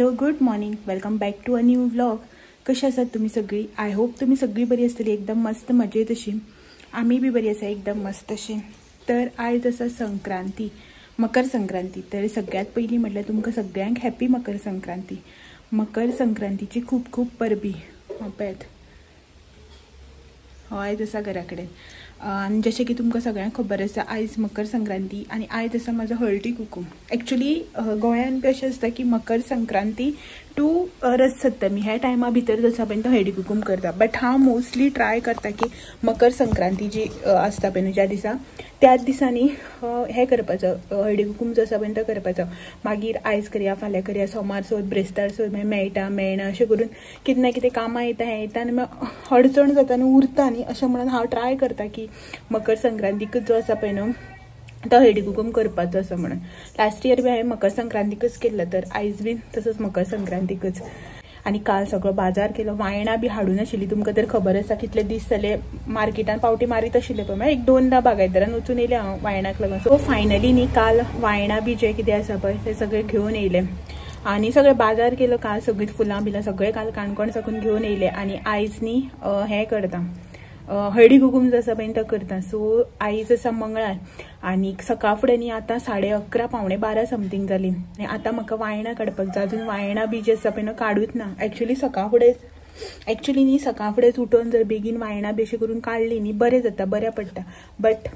Hello good morning, welcome back to a new vlog. कशी आसात तुम्ही सगळी? I hope तुम्ही सगळी बरी आसतली, एकदम मस्त मजेत अशी. आम्ही बी बरी आसा, एकदम मस्त अशी. तर आयज आसा संक्रांती, मकर संक्रांती. तर सगळ्यात पयलीं म्हटल्यार तुमकां सगळ्यांक हॅपी मकर संक्रांती. मकर संक्रांतीची खूब खूब परबी. पळयात हो आयज आसा घरा कडेन. आनी जशें की तुमकां सगळ्यांक खबर आसा आयज मकर संक्रांती आनी आयज आसा म्हाजो हळदी कुकूम. एक्चुली गोंयान बी अशें आसता की मकर संक्रांती टू रथसप्तमी ह्या टायमा भितर जो आसा पळय तो हळदी कुकूम करता. बट हांव मोस्टली ट्राय करता की मकर संक्रांती जी आसता पळय न्हू ज्या दिसा, त्याच दिसांनी हें करपाचो, हळदी कुकूम जो आसा पळय तो करपाचो. मागीर आयज करया, फाल्यां करया, सोमार सोद, ब्रेस्तार सोद, मागीर मेळटा मेळना अशें करून कितें ना कितें कामां येता, हें येता आनी मागीर अडचण जाता आनी उरता न्ही. अशें म्हणून हांव ट्राय करता की मकर संक्रांतीकच जो आसा पळय न्हू तो हळदी कुकूम करपाचो असो म्हणून. लास्ट इयर बी हांवें मकर संक्रांतीकच केल्लो, तर आयज बी तसोच मकर संक्रांतीकच. आनी काल सगळो बाजार केलो, वायणां बी हाडून आशिल्ली. तुमकां तर खबर आसा कितले दीस जाले मार्केटान पावटी मारीत आशिल्ले पळय, एक दोनदा बागायतदारान वचून येयलें हांव वायणाक लागून. सो फायनली न्ही काल वायणां बी जें कितें आसा पळय तें सगळें घेवन येयलें आनी सगळें बाजार केलो काल. सगळीं फुलां बिलां सगळें काल काणकोण साकून घेवन येयलें. आनी आयज न्ही हें करता, हळदी कुकूम जो आसा पळय तो करता. सो आयज आसा मंगळार आनी सकाळ फुडें न्ही आतां 11:30 11:45 समथींग जाली आनी आतां म्हाका वायणां काडपाक जाय. अजून वायणां बी जी आसा पळय न्हू काडूच ना. एक्चुली सकाळ फुडें एक्चुली न्ही सकाळ फुडेंच उठून जर बेगीन वायणां बी अशें करून काडली न्ही बरें जाता, बऱ्या पडटा. बट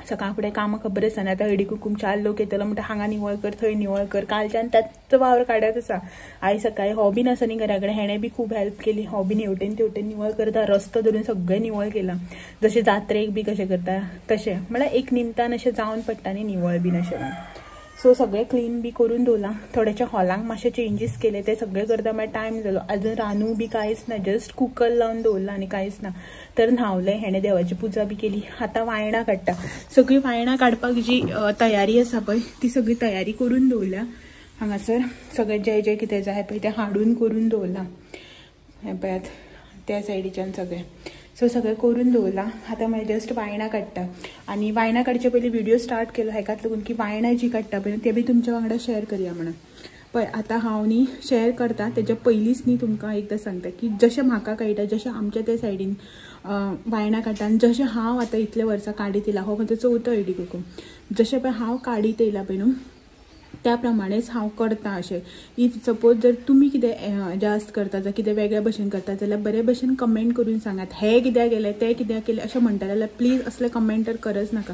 सकाळ फुडें कामां खबर आसा न्ही, आतां हळदी कुकूम चार लोक येतलो म्हणटा हांगा निवळ कर थंय निवळ कर. कालच्यान त्याच वावर काडत आसा. आयज सकाळी हो बीन आसा न्ही घरा कडेन, हेणें बी खूब हेल्प केली. हो बीन हेवटेन तेवटेन निवळ करता, रस्तो धरून सगळें निवळ केलां, जशें जात्रेक बी कशें करता तशें. म्हळ्यार एक निमतान अशें जावन पडटा न्ही निवळ बीन अशें म्हणून. सो सगळें क्लीन बी करून दवरलां. थोडेशे हॉलांक मातशे चेंजीस केले, ते सगळें करता मागीर टायम जालो. अजून रानू बी कांयच ना, जस्ट कुकर लावन दवरलां आनी कांयच ना. तर न्हांवलें, हेणें देवाची पुजा बी केली. आतां वायणां काडटा. सगळीं वायणां काडपाक जी तयारी आसा पळय ती सगळी तयारी करून दवरल्या. हांगासर सगळें जें जें कितें जाय पळय तें हाडून करून दवरलां. हें पळयात त्या सायडीच्यान सगळें. सो सगळें करून दवरलां. आतां मागीर जस्ट वायणां काडटा. आनी वायणां काडचे पयलीं व्हिडिओ स्टार्ट केलो हेकाच लागून की वायणां जी काडटा पळय ते बी तुमच्या वांगडा शेअर करया म्हणून. पळय आतां हांव न्ही शेअर करता तेच्या पयलींच न्ही तुमकां एकदां सांगता की जशें म्हाका कळटा, जशें आमच्या त्या सायडीन वायणां काडटा आनी जशें हांव आतां इतले वर्सां काडीत येयलां, हो म्हजो चवथो हळदी कुकूम, जशें पळय हांव काडीत येयलां पळय न्हू त्या प्रमाणेच हांव करता. अशें if suppose जर तुमी कितें जास्त करता जावं कितें वेगळ्या भशेन करता जाल्यार बरे भशेन कमेंट करून सांगात. हें कित्याक केलें तें कित्याक केलें अशें म्हणटा जाल्यार प्लीज असले कमेंट तर करच नाका.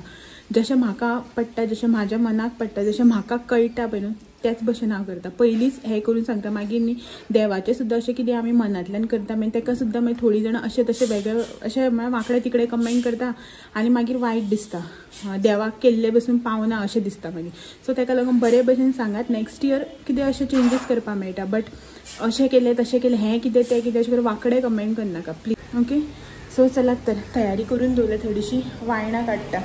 जशें म्हाका पडटा, जशें म्हाज्या मनाक पडटा, जशें म्हाका कळटा पळय न्हू त्याच भशेन हांव करता. पयलींच हें करून सांगता. मागीर न्ही देवाचें सुद्दां अशें कितें आमी मनांतल्यान करता मागीर ताका सुद्दां मागीर थोडीं जाणां अशें तशें वेगळे अशें म्हळ्यार वांकडे तिकडे कमेंट करता आनी मागीर वायट दिसता, देवाक केल्ले बसून पावना अशें दिसता मागीर. सो ताका लागून बरे भशेन सांगात. नेक्स्ट इयर कितें अशें चेंजीस करपाक मेळटा, बट अशें केलें तशें केलें, हें कितें तें कितें अशें करून वांकडे कमेंट करनाका प्लीज. ओके, सो चलात तर तयारी करून दवरल्या, थोडीशी वायणां काडटा.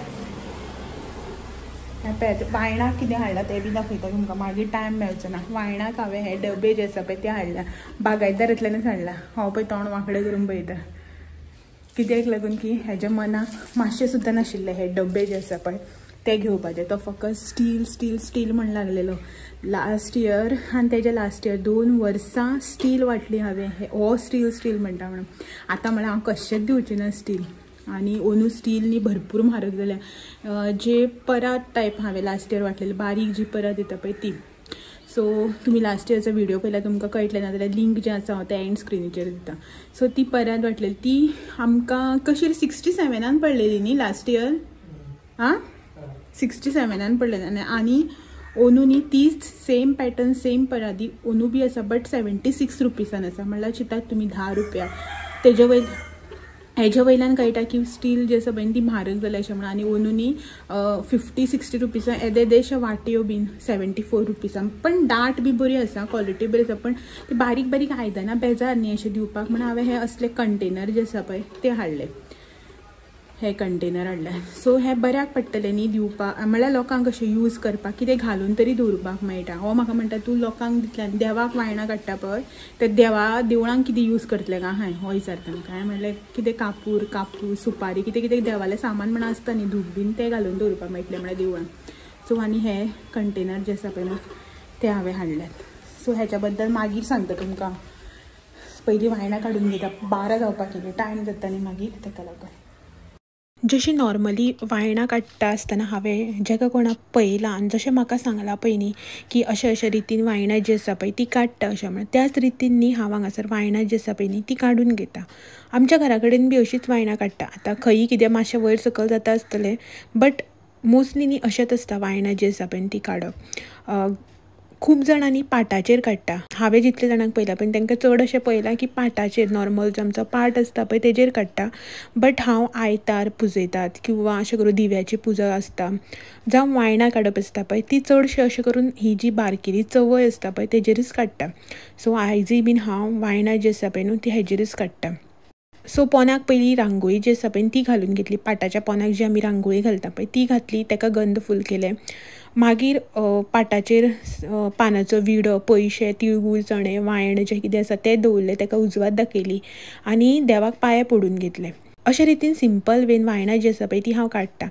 पळयात वायणाक कितें हाडलां तें बी दाखयता तुमकां, मागीर टायम मेळचो ना. वायणाक हांवें हे डबे जे आसा पळय ते हाडल्या, बागायतदारांतल्यानच हाडला. हांव पळय तोंड वांकडें करून पळयता कित्याक लागून की हेज्या मनाक मातशें सुद्दां नाशिल्लें हे डबे जे आसा पळय ते घेवपाचे. तो फकत स्टील स्टील स्टील म्हण लागलेलो लास्ट इयर आनी तेज्या लास्ट इयर 2 वर्सां स्टील वांटली हांवें. हो स्टील स्टील म्हणटा म्हणून. आतां म्हळ्यार हांव कशेंच दिवचें ना स्टील. आनी ओनू स्टील न्ही भरपूर म्हारग जाल्या. जे परात टायप हांवें लास्ट इयर वांटलेली, बारीक जी परात येता पळय ती. सो तुमी लास्ट इयरचो व्हिडिओ पळयल्यार तुमकां कळटलें, ना जाल्यार लिंक जें आसा हांव तें एंड स्क्रिनीचेर दिता. सो ती परात वांटलेली ती आमकां कशी 67 पडलेली न्ही लास्ट इयर, आं 67 पडलेली. आनी ओनू न्ही तीच सेम पॅटर्न सेम पराती ओनू बी आसा, बट 76 रुपीसान आसा. म्हणल्यार चिंतात तुमी 10 रुपया तेजे वयर. हेज्या वयल्यान कळटा की स्टील जे आसा पळय ती म्हारग जाल्या अशें म्हणून. आनी ओनू न्ही 50-60 रुपीसान येदे येदेशे वाटयो बीन 74 रुपीसान. पण दाट बी बरी आसा, क्वॉलिटी बरी आसा, पण ती बारीक बारीक आयदनां बेजार न्ही अशें दिवपाक म्हणून हांवें हे असले कंटेनर जे आसा पळय ते हाडले. हे कंटेनर हाडले. सो हे बऱ्याक पडटलें न्ही दिवपाक, म्हळ्यार लोकांक अशें यूज करपाक, कितें घालून तरी दवरपाक मेळटा. हो म्हाका म्हणटा तूं लोकांक दितलें आनी देवाक वायणां काडटा पळय ते देवा देवळांक कितें यूज करतलें काय हांवें, हो विचारता म्हाका. हांवें म्हणलें कितें कापूर कापूस सुपारी कितें कितें देवालें सामान म्हण आसता न्ही, धूप बीन तें घालून दवरपाक मेळटलें म्हळ्यार देवळांक. सो आनी हे कंटेनर जे आसा पळय न्हू ते हांवें हाडल्यात. सो हेच्या बद्दल मागीर सांगता तुमकां. पयलीं वायणां काडून घेता, 12 जावपाक येयली, टायम जाता न्ही मागीर तेका लागून. जशी नॉर्मली वायणां काडटा आसतना हांवें जेका कोणाक पळयलां आनी जशें म्हाका सांगलां पळय न्ही की अशें अशें रितीन वायणां जी आसा पळय ती काडटा अशें म्हणून, त्याच रितीन न्ही हांव हांगासर वायणां जी आसा पळय न्ही ती काडून घेता. आमच्या घरा कडेन बी अशीच वायणां काडटा. आतां खंयी कितें मातशें वयर सकयल जाता आसतलें, बट मोस्टली न्ही अशेंच आसता वायणां जी आसा पळय ती काडप. खूब जाणांनी पाटाचेर काडटा. हांवें जितले जाणांक पळयलां पण तांकां चड अशें पळयलां की पाटाचेर, नॉर्मल जो आमचो पाट आसता पळय तेजेर काडटा. बट हांव आयतार पुजयतात किंवां अशें करून दिव्याची पुजा आसता जावं वायणां काडप आसता पळय ती चडशें अशें करून ही जी बारकेली चवय आसता पळय तेजेरूच काडटा. सो आयजय बीन हांव वायणां जी आसा पळय न्हू ती हेजेरूच काडटा. सो पोनाक पयलीं रांगोळी जी आसा पळय ती घालून घेतली. पाटाच्या पोनाक जी आमी रांगोळी घालता पळय ती घातली, ताका गंध फूल केलें. मागीर पाटाचेर पानाचो विडो, पयशे, तिळगूळ, चणे, वायण जें कितें आसा तें दवरलें, ताका उजवात दाखयली आनी देवाक पांये पडून घेतले. अशे रितीन सिंपल वेन वायणां जी आसा पळय ती हांव काडटा.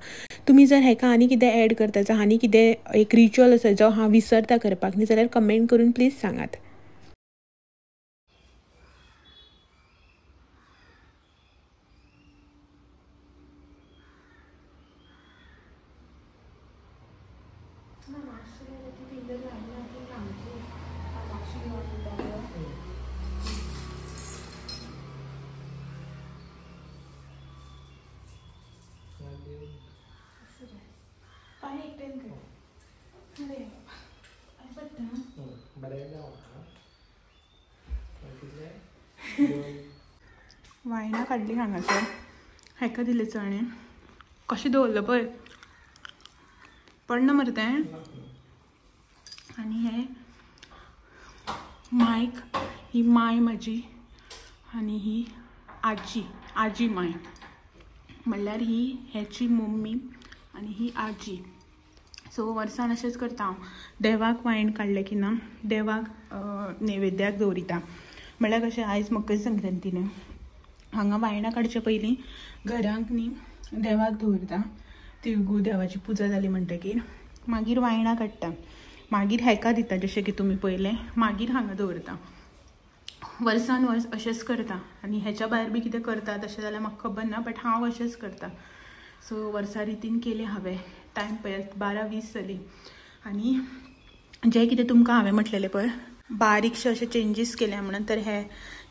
तुमी जर हेका आनी कितें एड करता जावं आनी कितें एक रिच्युअल आसा जो हांव विसरता करपाक न्ही जाल्यार कमेंट करून प्लीज सांगात. वायणां काडली हांगासर, हेका दिले चणे कशें दवरलं पळय, पडना मरे तें. आनी हे मायक, ही माय म्हाजी आनी ही आजी, आजी माय म्हणल्यार ही हेची मम्मी आनी ही आजी. सो वर्सान अशेंच करता हांव, देवाक वायण काडलें की ना देवाक नैवेद्याक दवरिता. म्हणल्यार कशें आयज मकर संक्रांती न्हू, हांगा वायणां काडचे पयलीं घरांक न्ही देवाक दवरता, तिळगूळ देवाची पुजा जाली म्हणटकीर मागीर वायणां काडटा, मागीर हेका दिता जशें की तुमी पळयलें, मागीर हांगा दवरता. वर्सान वर्स अशेंच करता. आनी हेच्या भायर बी कितें करता तशें जाल्यार म्हाका खबर ना, बट हांव अशेंच करता. सो वर्सा रितीन केलें हांवें. टायम पळयात 12:20 जाली. आनी जें कितें तुमकां हांवें म्हटलेलें पळय बारीकशे अशे चेंजीस केल्या म्हणून, तर हे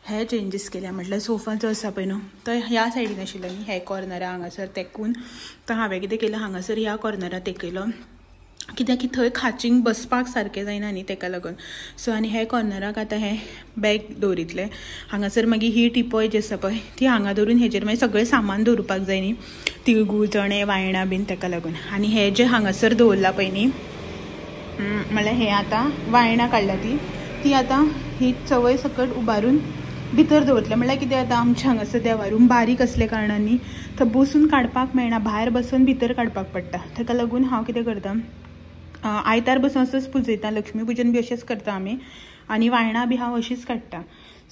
हे चेंजीस केल्या. म्हटल्यार सोफा जो आसा पळय न्हू तो ह्या सायडीन आशिल्लो न्ही, हे कॉर्नरा हांगासर तेकून, तर हांवें कितें केलें हांगासर ह्या कॉर्नरा तेकयलो, कित्याक की थंय खाचींक बसपाक सारकें जायना न्ही तेका लागून. सो आनी हे कॉर्नराक आतां हें बॅग दवरितलें. हांगासर मागीर ही टिपॉय जी आसा पळय ती हांगा दवरून हेजेर मागीर सगळें सामान दवरपाक जाय न्ही, तिळगूळ, चणे, वायणां बीन तेका लागून. आनी हे जे हांगासर दवरलां पळय न्ही, म्हणल्यार हे आतां वायणां काडल्या ती ती आतां ही चवय सकट उबारून भितर दवरतलें. म्हणल्यार कितें आतां आमच्या हांगासर देवारूम बारीक आसल्या कारणान न्ही थंय बसून काडपाक मेळना, भायर बसून भितर काडपाक पडटा. ताका लागून हांव कितें करता, आयतार बसून असोच पुजयता, लक्ष्मी पुजन बी अशेंच करता आमी, आनी वायणां बी हांव अशीच काडटा.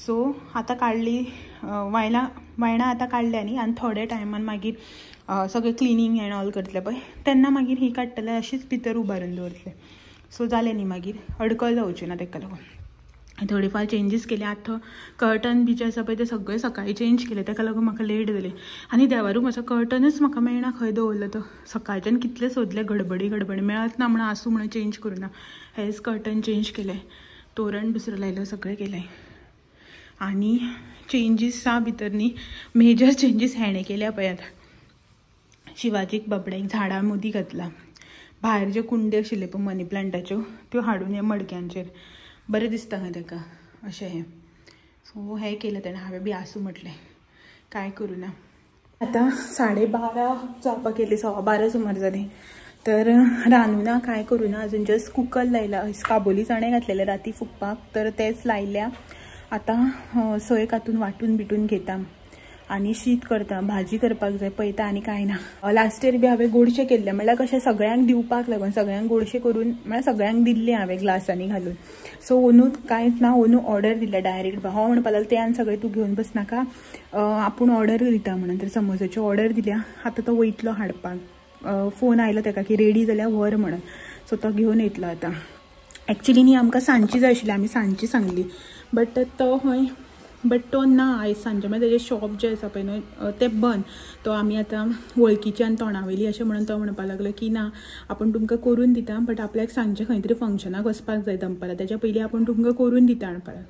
सो आतां काडली वायणां, वायणां आतां काडल्या न्ही, आनी थोड्या टायमान मागीर सगळें क्लिनींग एंड ऑल करतलें पळय तेन्ना मागीर ही काडटलें, अशीच भितर उबारून दवरतलें. सो जालें न्ही मागीर अडकल जावची ना तेका लागून. थोडे फार चेंजीस केले. आतां कर्टन बी जें आसा पळय तें सगळें सकाळीं चेंज केलें, तेका लागून म्हाका लेट जालें. आनी देवारूम असो कर्टनच म्हाका मेळना खंय दवरलो तो, सकाळच्यान कितलें सोदलें गडबडी गडबडी मेळत ना म्हणून आसूं म्हणून चेंज करूं ना, हेच कर्टन चेंज केलें, तोरण दुसरें लायलें, सगळें केलें. आनी चेंजीस आसा भितर न्ही, मेजर चेंजीस हेणें केल्या पळयात. शिवाजीक बाबड्याक झाडां मदीं घातलां, भायर जे कुंडे आशिल्ले पळय मनी प्लांटाच्यो त्यो हाडून ह्या मडक्यांचेर बरें दिसता खंय ताका अशें हें. सो हें केलें तेणें, हांवें बी आसूं म्हटलें, कांय करूं ना. आतां 12:30 जावपाक येयली, 12:15 सुमार जालीं. तर रांदूं ना कांय करूं ना अजून, जस्ट कुकर लायला, काबोली चणे घातलेले राती फुगपाक तर तेच लायल्या. आतां सोय कातून वांटून बिटून घेता आनी शीत करता, भाजी करपाक जाय पळयता आनी कांय ना. लास्ट इयर बी हांवें गोडशें केल्लें, म्हणल्यार कशें सगळ्यांक दिवपाक लागून सगळ्यांक गोडशें करून म्हणल्यार सगळ्यांक दिल्लें हांवें ग्लासांनी घालून. सो ओनू कांयच ना, ओनू ऑर्डर दिल्या डायरेक्ट. हो म्हणपाक लागलो तें आनी सगळें तूं घेवन बसनाका, आपूण ऑर्डर दिता म्हणून. तर समोसाची ऑर्डर दिल्या, आतां तो वयतलो हाडपाक, फोन आयलो ताका की रेडी जाल्यार व्हर म्हणून. सो तो घेवन येतलो आतां. एक्चुली न्ही आमकां सांजची जाय आशिल्ली, आमी सांजची सांगली, बट तो हय बट तो ना आयज सांजचे, मागीर तेजें शॉप जें आसा पळय न्हू तें बंद. तो आमी आतां वळखीचे आनी तोंडावयली अशें म्हणून तो म्हणपाक लागलो की ना आपूण तुमकां करून दिता, बट आपल्याक सांजचें खंय तरी फंक्शनाक वचपाक जाय दनपारां, तेच्या पयलीं आपूण तुमकां करून दिता म्हणपाक लागलो.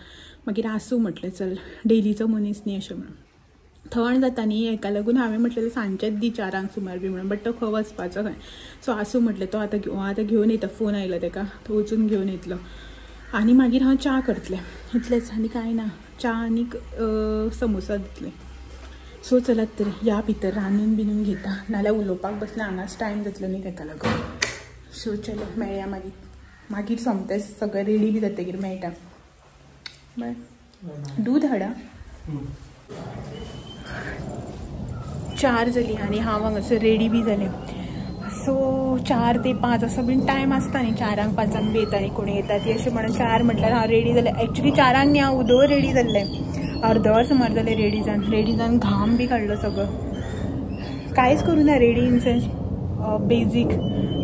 मागीर आसूं म्हटलें चल, डेलीचो मनीस न्ही अशें म्हणून. थंड जाता न्ही हेका लागून हांवें म्हटलें सांजचेच दी 4 सुमार बी म्हणून, बट तो खंय वचपाचो खंय, सो आसूं म्हटलें. तो आतां आतां घेवन येता, फोन आयलो तेका, तो वचून घेवन येतलो आनी मागीर हांव च्या करतलें, इतलेंच आनी कांय ना, च्या आनीक समोसा दितलें. सो चलात तर ह्या भितर रांदून बिनून घेता, नाल्यार उलोवपाक बसलें हांगाच टायम जातलो न्ही तेका लागून. सो चलो मेळया मागीर, मागीर सोमतेंच सगळें रेडी बी जातकीर मेळटा. बाय. दूद हाडा. 4 जाली आनी हांव हांगासर रेडी बी जालें. सो 4 ते 5 असो बीन टायम आसता न्ही, 4 5 बी येता न्ही कोणी येता ती अशें म्हणून 4 म्हटल्यार हांव रेडी जालें. एक्चुली 4 न्ही हांव उदो रेडी जाल्लें, अर्द वर सुमार जालें रेडी जावन, रेडी जावन घाम बी काडलो सगळो, कांयच करूं ना ready in sense basic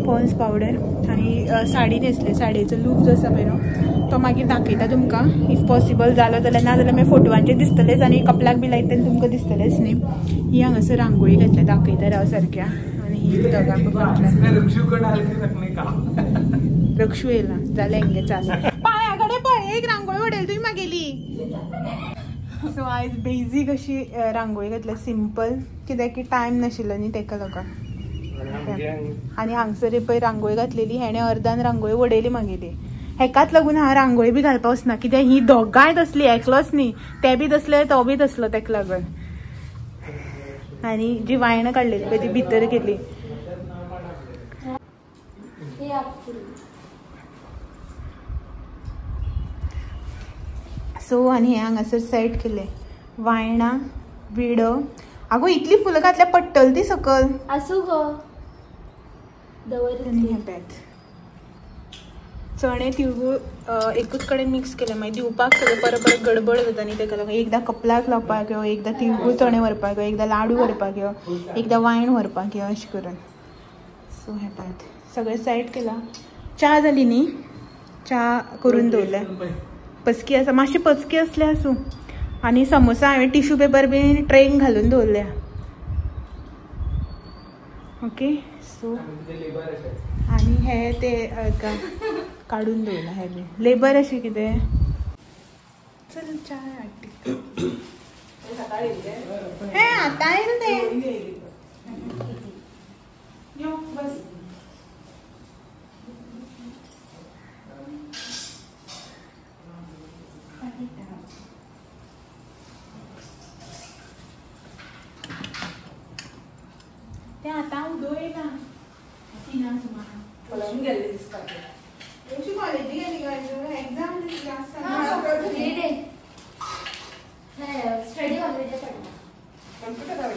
Pond's powder आनी साडी न्हेसली. साडयेचो लूक जो आसा पळय न्हू तो मागीर दाखयता तुमकां, if possible जालो जाल्यार, ना जाल्यार मागीर फोटवांचेर दिसतलेच आनी कपलाक बी लायता तेन्ना तुमकां दिसतलेच न्ही. ही हांगासर रांगोळी घातल्या दाखयता राव सारक्या, आनी ही दोगांक रक्षू येयला जालें हेंगे चाल पांया कडेन पळय एक रांगोळी वडयली तुवें म्हागेली. सो आयज बेजीक अशी रांगोळी घातल्या सिंपल, कित्याक की टायम नाशिल्लो न्ही तेका लागून. आनी हांगसर पळय रांगोळी घातलेली, हेणें अर्दान रांगोळी वडयली म्हागेली. हेकाच लागून हांव रांगोळी बी घालपाक वचना, कित्याक ही दोगांय तसली, एकलोच न्ही, ते बी तसले तो बी तसलो, तेका लागून. आनी जी वायणां काडलेली पळय ती भितर केली. सो आनी हें हांगासर सेट केलें, वायणां विडो. आगो इतली फुलां घातल्या पडटली ती सकल. आसूं गो दवर. आनी हें पळयात चणे तिळगूळ एकूच कडेन मिक्स केले, मागीर दिवपाक सगळें परत परत गडबड जाता न्ही तेका लागून. एकदां कपलाक लावपाक यो, एकदां तिळगूळ चणे व्हरपाक यो, एकदां लाडू व्हरपाक यो, एकदां वायण व्हरपाक यो, अशें करून. सो हें पळयात सगळें सेट केलां. च्या जाली न्ही, च्या करून दवरल्या, पचकी आसा, मातशी पचकी आसली आसूं. आनी समोसा हांवें टिश्यू पेपर बी ट्रेन घालून दवरल्या. ओके सो आनी हे ते काडून दवरला, हे बी लेबर अशें कितें. चल च्या हाडटी. हे आतां येयलें तें. यो बस. ते आतां उदो येयला 3 सुमार पळोवन गेल्ले दिसता. अशी कॉलेजी गेली गो, एग्जाम दिसली आसता. स्टडी हॉलिडे पडला.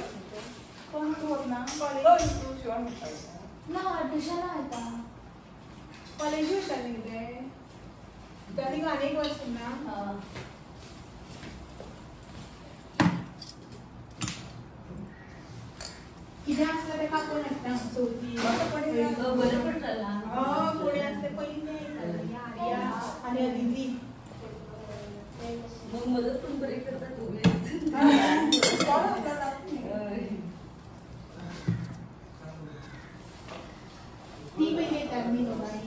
कोण तूं वतना कॉलेज ना ट्युशनाक वता. कॉलेजी वता न्ही कितें जाली गो आनी एक वर्स ना. कितें आसता तेका आपोवन हाडटा चवथी. बरें पडटलें. हय कोणी आसलें पयलीं आर्या आनी अदिती. मग मदत पण बरी करता तुम्ही. ती पयलीं येतात न्ही दोगांय.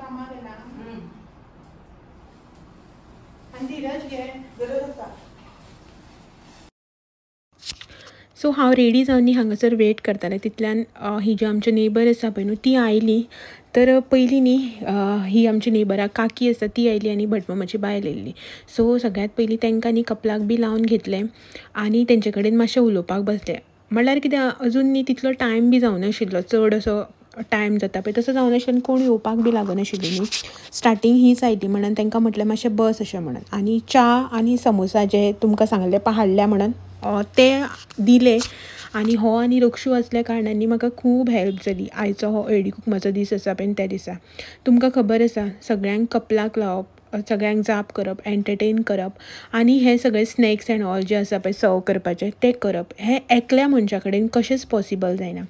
कामाक येना आनी धीरज घे गरज आसा. सो हांव रेडी जावन न्ही हांगासर वेट करतालें, तितल्यान ही जी आमची नेबर आसा पळय न्हू ती आयली. तर पयलीं न्ही ही आमची नेबराक काकी आसा ती आयली आनी भटमामाची बायल येयल्ली. सो सगळ्यांत पयलीं तांकां न्ही कपलाक बी लावन घेतलें आनी तेंचे कडेन मातशें उलोवपाक बसलें. म्हणल्यार कितें अजून न्ही तितलो टायम बी जावनाशिल्लो, चड असो टायम जाता पळय तसो जावनाशिल्लो आनी कोण येवपाक बी लागनाशिल्ली न्ही. स्टार्टींग हीच आयली म्हणून तांकां म्हटलें मातशें बस अशें म्हणून, आनी च्या आनी समोसा जे तुमकां सांगले पळय हाडल्या म्हणून ते दिले आनी हो आनी रक्षू आसल्या कारणांनी म्हाका खूब हेल्प जाली. आयचो हो हळदी कुकमाचो दीस आसा पळय त्या दिसा तुमकां खबर आसा सगळ्यांक कपलाक लावप, सगळ्यांक जाप करप, एंटरटेन करप आनी हे सगळे स्नॅक्स एंड ऑल जे आसा पळय सर्व करपाचें तें करप हें एकल्या मनशा कडेन कशेंच पॉसिबल जायना.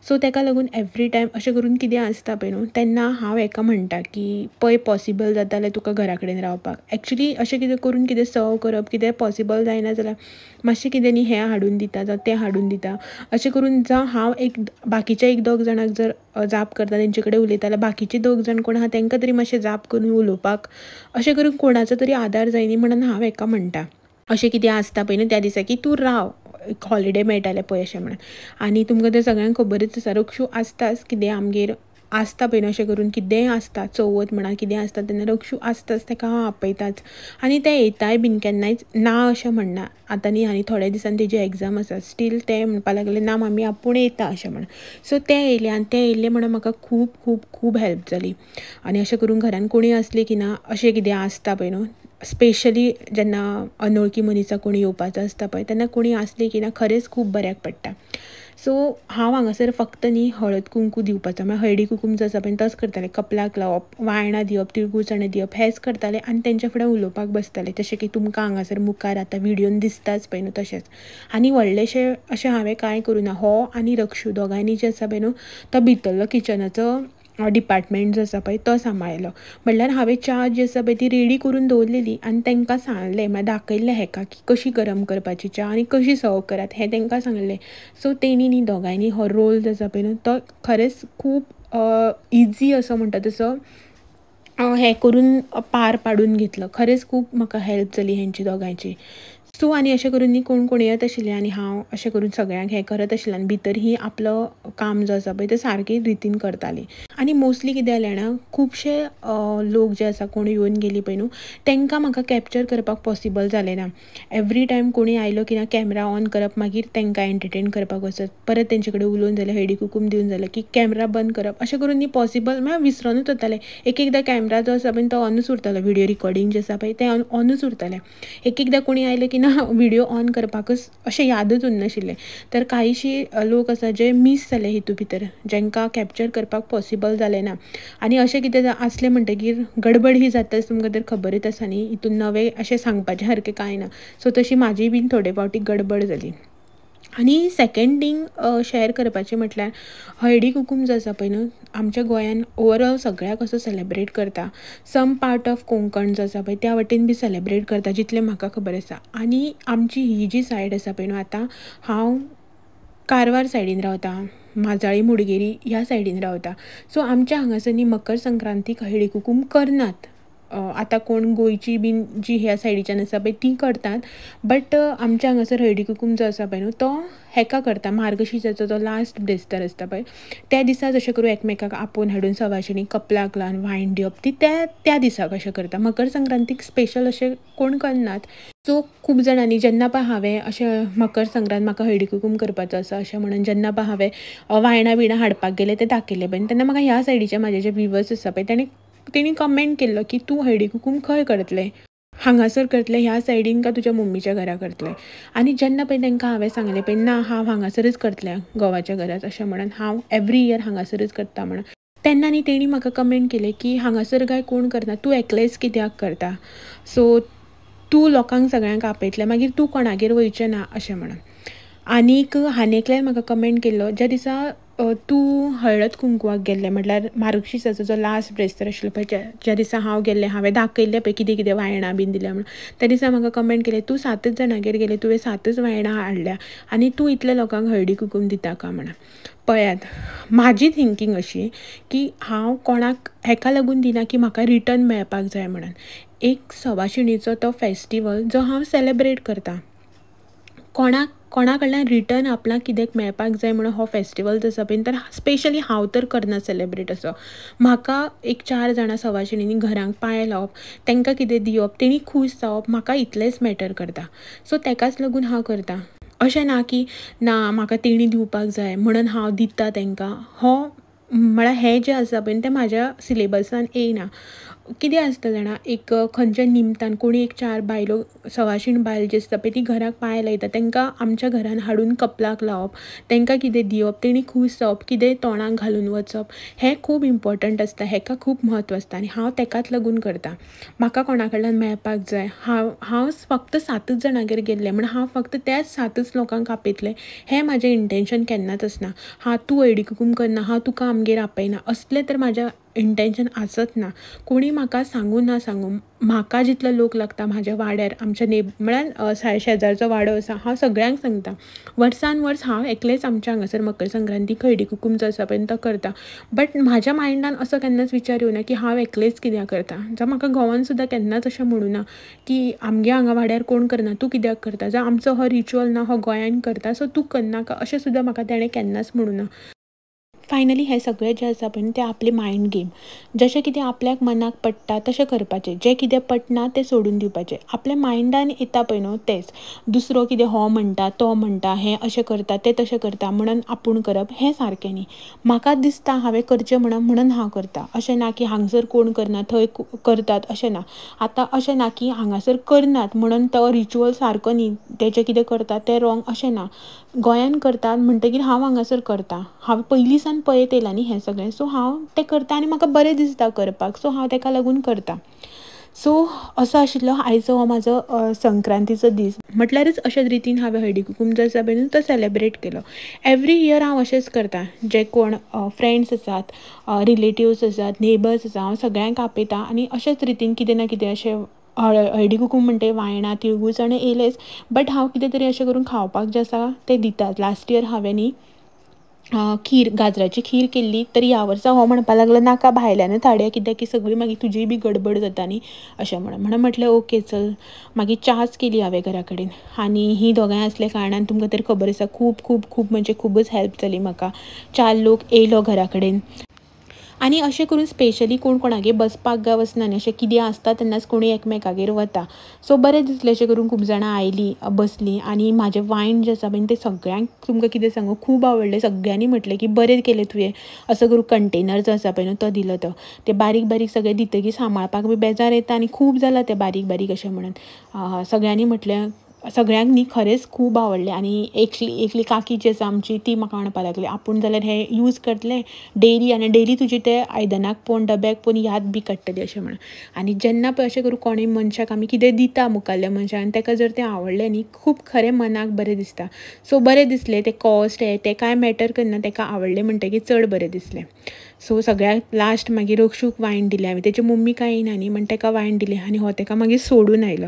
सो तेका लागून एवरी टायम अशें करून कितें आसता पळय न्हू तेन्ना हांव हेका म्हणटा की पळय पॉसिबल जाता जाल्यार तुका घरा कडेन रावपाक. एक्चुली अशें कितें करून कितें सर्व करप कितें पॉसिबल जायना जाल्यार मातशें कितें न्ही हें हाडून दिता जावं तें हाडून दिता अशें करून जावं हांव एक बाकीच्या एक दोग जाणांक जर जाप करता तेंचे कडेन उलयता जाल्यार बाकीचे दोग जाण कोण आहा तेंकां तरी मातशें जाप करून उलोवपाक अशें करून कोणाचो तरी आदार जाय न्ही म्हणून हांव हेका म्हणटा अशें कितें आसता पळय न्हू त्या दिसा की तूं राव, हॉलिडे मेळटाले पळय अशें म्हणून. आनी तुमकां तें सगळ्यांक खबरच आसा रक्षू आसताच कितें आमगेर आसता पळय न्हू अशें करून कितेंय आसता चवथ म्हणा कितें आसता तेन्ना रक्षू आसताच, तेका हांव आपयताच आनी तें येताय बीन केन्नाय ना अशें म्हणना. आतां न्ही आनी थोड्या दिसान तेजी एग्जाम आसा स्टील तें म्हणपा लागलें ना मामी आपूण येता अशें म्हणून. सो तें येयलें आनी तें येयलें म्हणून म्हाका खूब खूब खूब हेल्प जाली. आनी अशें करून घरान कोणूय आसलें की ना अशें कितें आसता पळय न्हू स्पेशली जेन्ना अनोळखी मनीसा कोणी येवपाचो आसता पळय तेन्ना कोणी आसलें की ना खरेंच खूब बऱ्याक पडटा. सो हांव हांगासर फक्त न्ही हळद कुंकू दिवपाचो म्हळ्यार हळदी कुकूम जो आसा पळय तोच करतालें, कपलाक लावप, वायणां दिवप, तिळगूळ चणे दिवप हेंच करतालें आनी तेंच्या फुडें उलोवपाक बसतालें जशें की तुमकां हांगासर मुखार आतां व्हिडियोन दिसताच पळय न्हू तशेंच. आनी व्हडलेशें अशें हांवें कांय करूं ना, हो आनी रक्षू दोगांयनी जें आसा पळय न्हू तो भितरलो किचनाचो डिपार्टमेंट जो आसा पळय तो सांबाळलो. म्हणल्यार हांवें च्या जी आसा पळय ती रेडी करून दवरलेली आनी तांकां सांगलें म्हळ्यार दाखयल्लें हेका की कशी गरम करपाची च्या आनी कशी सर्व करात हें तांकां सांगलें. सो तेणी न्ही दोगांयनी हो रोल जो आसा पळय न्हू तो खरेंच खूब इजी असो म्हणटा तसो हें करून पार पाडून घेतलो. खरेंच खूब म्हाका हेल्प जाली हेंची दोगांयची. सो आनी अशें करून न्ही कोण कोण येत आशिल्लें आनी हांव अशें करून सगळ्यांक हें करत आशिल्लें आनी भितर ही आपलो काम जो आसा पळय तें सारकें रितीन करतालीं. आनी मोस्टली कितें जालें जाणा खुबशे लोक जे आसा कोण येवन गेली पळय न्हू तेंकां म्हाका कॅप्चर करपाक पॉसिबल जालें ना. एवरी टायम कोणी आयलो की ना कॅमरा ऑन करप, मागीर तेंकां एंटरटेन करपाक वचत, परत तेंचे कडेन उलोवन जालें हळदी कुकूम दिवन जालें की कॅमरा बंद करप अशें करून न्ही पॉसिबल म्हळ्यार विसरोनूच वतालें. एक एकदां कॅमरा जो आसा पळय तो ऑनूच उरतालो, व्हिडियो रिकॉर्डिंग जें आसा पळय तें ऑनूच उरतालें. एक एकदां कोणी आयलें की ना व्हिडियो ऑन करपाकच अशें यादच उरनाशिल्लें. तर कांयशी लोक आसा जे मीस जाले हितू भितर जेंकां कॅप्चर करपाक पॉसिबल जालें ना. आनी अशें कितें आसलें म्हणटगीर गडबड ही जाताच तुमकां तर खबरच आसा न्ही, हितून नवें अशें सांगपाचें सारकें कांय ना. सो तशी म्हाजी बीन थोडे फावटी गडबड जाली. आनी सेकेंड थींग शेअर करपाचें म्हटल्यार हळदी कुकूम जो आसा पळय न्हू आमच्या गोंयान ओवरऑल सगळ्याक असो सेलेब्रेट करता. सम पार्ट ऑफ कोंकण जो आसा पळय त्या वटेन बी सेलेब्रेट करता जितलें म्हाका खबर आसा. आनी आमची ही जी सायड आसा पळय न्हू आतां हांव कारवार सायडीन रावता, माजाळी मुडगेरी ह्या सायडीन रावता. सो आमच्या हांगासर न्ही मकर संक्रांतीक हळदी कुकूम करनात. आतां कोण गोंयची बीन जी ह्या सायडीच्यान आसा पळय ती करतात, बट आमच्या हांगासर हळदी कुकूम जो आसा पळय न्हू तो हेका करता, मार्गशीर्षाचो जो लास्ट ब्रेस्तार आसता पळय त्या दिसा जशें करून एकमेकाक आपोवन हाडून सवाशिणी कपलाक लावन वायण दिवप ती त्या त्या दिसाक अशें करता. मकर संक्रांतीक स्पेशल अशें कोण करनात. सो खूब जाणांनी जेन्ना पळय हांवें अशें मकर संक्रांत म्हाका हळदी कुकूम करपाचो आसा अशें म्हणून जेन्ना पळय हांवें वायणां बिणां हाडपाक गेलें तें दाखयलें पळय तेन्ना म्हाका ह्या सायडीचे म्हाजे जे विवर्स आसा पळय तेणी कमेंट केल्लो की तूं हळदी कुकूम खंय करतलें, हांगासर करतलें ह्या सायडीन काय तुज्या मम्मीच्या घरा करतलें. आनी जेन्ना पळय तांकां हांवें सांगलें पळय ना हांव हांगासरच करतलें घोवाच्या घरात अशें म्हणून हांव एवरी इयर हांगासरच करता म्हणून, तेन्ना न्ही तेणी म्हाका कमेंट केलें की हांगासर काय कोण करना, तूं एकलेंच कित्याक करता, सो तूं लोकांक सगळ्यांक आपयतलें मागीर तूं कोणागेर वयचें ना अशें म्हणून. आनीक आनी एकल्यान म्हाका कमेंट केल्लो ज्या दिसा तूं हळद कुंकवाक गेल्लें म्हटल्यार मार्गशीर्षाचो जो लास्ट ब्रेस्तार आशिल्लो पळय ज्या दिसा हांव गेल्लें हांवें दाखयल्लें पळय कितें कितें वायणां बीन दिल्या म्हणून, त्या दिसा म्हाका कमेंट केलें तूं 7 जाणांगेर गेलें तुवें 7 वायणां हाडल्या आनी तूं इतल्या लोकांक हळदी कुकूम दिता का म्हणून. पळयात म्हाजी थिंकींग अशी की हांव कोणाक हेका लागून दिना की म्हाका रिटर्न मेळपाक जाय म्हणून. एक सवाशिणीचो तो फेस्टिवल जो हांव सेलेब्रेट करता, कोणाक कोणा कडल्यान रिटर्न आपणाक कित्याक मेळपाक जाय म्हणून हो फेस्टिवल जो आसा पळय तर स्पेशली हांव तर करना सेलेब्रेट असो. म्हाका एक 4 जाणां सवाशिणींनी घरांक पांय लावप, तांकां कितें दिवप, तेणी खूश जावप, म्हाका इतलेंच मॅटर करता. सो तेकाच लागून हांव करता. अशें ना की ना म्हाका तेणी दिवपाक जाय म्हणून हांव दिता तांकां, हो म्हळ्यार हें जें आसा पळय तें म्हाज्या सिलेबसान येयना. कितें आसता जाणा, एक खंयच्या निमतान कोणी एक 4 बायलो सवाशीण बायल जी आसता पळय ती घराक पांय लायता, तांकां आमच्या घरान हाडून कपलाक लावप, तांकां कितें दिवप, तेणी खूश जावप, कितें तोंडाक घालून वचप, हें खूब इम्पॉर्टंट आसता, हेका खूब म्हत्व आसता. आनी हांव तेकाच लागून करता. म्हाका कोणा कडल्यान मेळपाक जाय, हांव फक्त 7 जाणांगेर गेल्लें म्हण हांव फक्त त्याच 7 लोकांक आपयतलें हें म्हाजें इंटेंशन केन्नाच आसना. हांव तूं हळदी कुकूम करना, हांव तुका आमगेर आपयना, असलें तर म्हाज्या इंटेंशन आसत ना. कोणी म्हाका सांगू ना सांगू, म्हाका जितलो लोक लागता म्हाज्या वाड्यार, आमच्या म्हळ्यार शेजारचो वाडो आसा, हांव सगळ्यांक सांगता. वर्सान वर्स हांव एकलेंच आमच्या हांगासर मकर संक्रांतीक हळदी कुकूम जो आसा पळय तो करता. बट म्हाज्या मायंडान असो केन्नाच विचार येवना की हांव एकलेंच कित्याक करता. जावं म्हाका घोवान सुद्दां केन्नाच अशें म्हणूना की आमगे हांगा वाड्यार कोण करना तूं कित्याक करता, जावं आमचो हो रिच्युअल ना हो गोंयान करता सो तूं करनाका, अशें सुद्दां म्हाका तेणें केन्नाच म्हणूना. फायनली हें सगळें जें आसा पळय तें आपलें मायंड गेम, जशें कितें आपल्याक मनाक पडटा तशें करपाचें, जें कितें पटना तें सोडून दिवपाचें. आपल्या मायंडान येता पळय न्हू तेंच, दुसरो कितें हो म्हणटा तो म्हणटा, हें अशें करता तें तशें करता म्हणून आपूण करप हें सारकें न्ही. म्हाका दिसता हांवें करचें म्हणून हांव करता, अशें ना की हांगसर कोण करना थंय करतात अशें ना. आतां अशें ना की हांगासर करनात म्हणून तो रिच्युअल सारको न्ही, तेजें कितें करता तें रॉंग अशें ना. गोंयान करतात म्हणटगीर हांव हांगासर करता, हांव पयलीं सावन पळयत येयलां न्ही हें सगळें, सो हांव तें करता आनी म्हाका बरें दिसता करपाक, सो हांव तेका लागून करता. सो असो आशिल्लो आयचो हो म्हाजो संक्रांतीचो दीस. म्हटल्यारच अशेच रितीन हांवें हळदी कुकूम जो आसा पळय तो सेलेब्रेट केलो. एवरी इयर हांव अशेंच करता, जे कोण फ्रेंड्स आसात, रिलेटिव्स आसात, नेबर्स आसा, हांव सगळ्यांक आपयता आनी अशेच रितीन कितें ना कितें अशें हळदी कुकूम म्हणटे वायणां तिळगूळ चणे येयलेच, बट हांव कितें तरी अशें करून खावपाक जें आसा तें दितात. लास्ट इयर हांवें न्ही खीर, गाजराची खीर केल्ली, तर ह्या वर्सा हो म्हणपाक लागलो नाका भायल्यानूच हाडया, कित्याक की सगळी मागीर तुजी बी गडबड जाता न्ही अशें म्हणून म्हटलें ओके चल. मागीर च्याच केली हांवें घरा कडेन. आनी ही दोगांय आसल्या कारणान तुमकां तर खबर आसा खूब खूब खूब म्हणजे खुबूच हेल्प जाली म्हाका. 4 लोक येयलो घरा कडेन. आनी अशें करून स्पेशली कोण कोणागेर बसपाक काय वचना न्ही, अशें कितें आसता तेन्नाच कोणी एकमेकागेर वता. सो बरें दिसलें अशें करून खूब जाणां आयलीं बसलीं. आनी म्हाजें वायन जें आसा पळय तें सगळ्यांक तुमकां कितें सांगू खूब आवडलें. सगळ्यांनी म्हटलें की बरें केलें तुवें, असो करून कंटेनर जो आसा पळय न्हू तो दिलो, तो ते बारीक बारीक सगळें दितकीर सांबाळपाक बी बेजार येता आनी खूब जालां तें बारीक बारीक अशें म्हणून सगळ्यांनी म्हटलें, सगळ्यांक न्ही खरेंच खूब आवडलें. आनी एकली काकी जी आसा आमची ती म्हाका म्हणपाक लागली आपूण जाल्यार हें यूज करतलें डेली, आनी डेली तुजी ते आयदनाक पळोवन डब्याक पळोवन याद बी काडटली अशें म्हणून. आनी जेन्ना पळय अशें करून कोणूय मनशाक आमी कितें दिता मुखाल्ल्या मनशाक आनी ताका जर तें आवडलें न्ही खूब खरें मनाक बरें दिसता. सो बरें दिसलें, तें कॉस्ट हें तें कांय मॅटर करना, ताका आवडलें म्हणटकीर चड बरें दिसलें. सो सगळ्याक लास्ट मागीर रक्षूक वायन दिलें हांवें, तेजी मम्मी कांय येयना न्ही म्हण ताका वायन दिलें आनी हो ताका मागीर सोडून आयलो.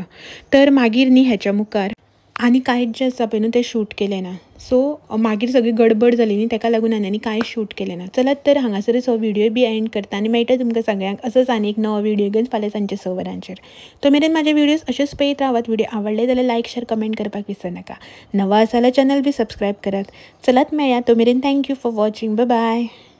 तर मागीर न्ही हेच्या मुखार आनी कांयच जें आसा पळय न्हू तें शूट केलें ना. सो मागीर सगळी गडबड जाली न्ही तेका लागून आनी कांय शूट केलें ना. चलात तर हांगासरच हो व्हिडिओ बी एंड करता आनी मेळटा तुमकां सगळ्यांक असोच आनी एक नवो व्हिडिओ घेवन फाल्यां सांजचे 6 वरांचेर. तो मेरेन म्हाजे व्हिडियोज अशेच पळयत रावात. व्हिडिओ आवडले जाल्यार लायक शेर कमेंट करपाक विसरनाका. नवो आसा जाल्यार चॅनल बी सबस्क्रायब करात. चलात मेळया, तो मेरेन thank you for watching, bye bye.